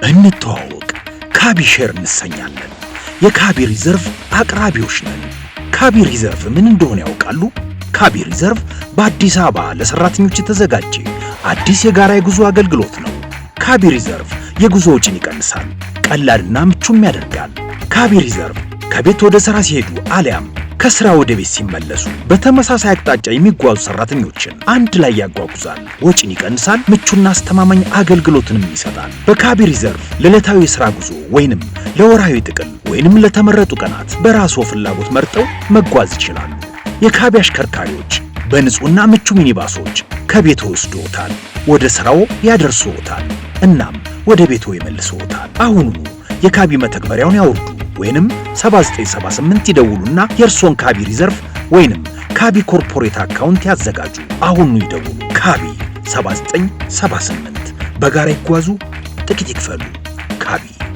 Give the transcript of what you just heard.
እንተዋወቅ፣ ካቢ ሼር እንሰኛለን። የካቢ ሪዘርቭ አቅራቢዎች ነን። ካቢ ሪዘርቭ ምን እንደሆነ ያውቃሉ? ካቢ ሪዘርቭ በአዲስ አበባ ለሰራተኞች የተዘጋጀ አዲስ የጋራ የጉዞ አገልግሎት ነው። ካቢ ሪዘርቭ የጉዞ ወጪን ይቀንሳል፣ ቀላልና ምቹም ያደርጋል። ካቢ ሪዘርቭ ከቤት ወደ ሥራ ሲሄዱ አሊያም ከስራ ወደ ቤት ሲመለሱ በተመሳሳይ አቅጣጫ የሚጓዙ ሰራተኞችን አንድ ላይ ያጓጉዛል። ወጪን ይቀንሳል፣ ምቹና አስተማማኝ አገልግሎትንም ይሰጣል። በካቢ ሪዘርቭ ለዕለታዊ የሥራ ጉዞ ወይንም ለወርሃዊ ጥቅል ወይንም ለተመረጡ ቀናት በራስዎ ፍላጎት መርጠው መጓዝ ይችላሉ። የካቢ አሽከርካሪዎች በንጹህና ምቹ ሚኒባሶች ከቤት ወስዶዎታል፣ ወደ ስራው ያደርስዎታል፣ እናም ወደ ቤትዎ ይመልስዎታል። አሁኑኑ የካቢ መተግበሪያውን ያውርዱ ወይንም 7978 ይደውሉና የእርስዎን ካቢ ሪዘርቭ ወይንም ካቢ corporate account ያዘጋጁ። አሁኑኑ ይደውሉ። ካቢ 7978። በጋራ ይጓዙ፣ ጥቂት ይክፈሉ። ካቢ።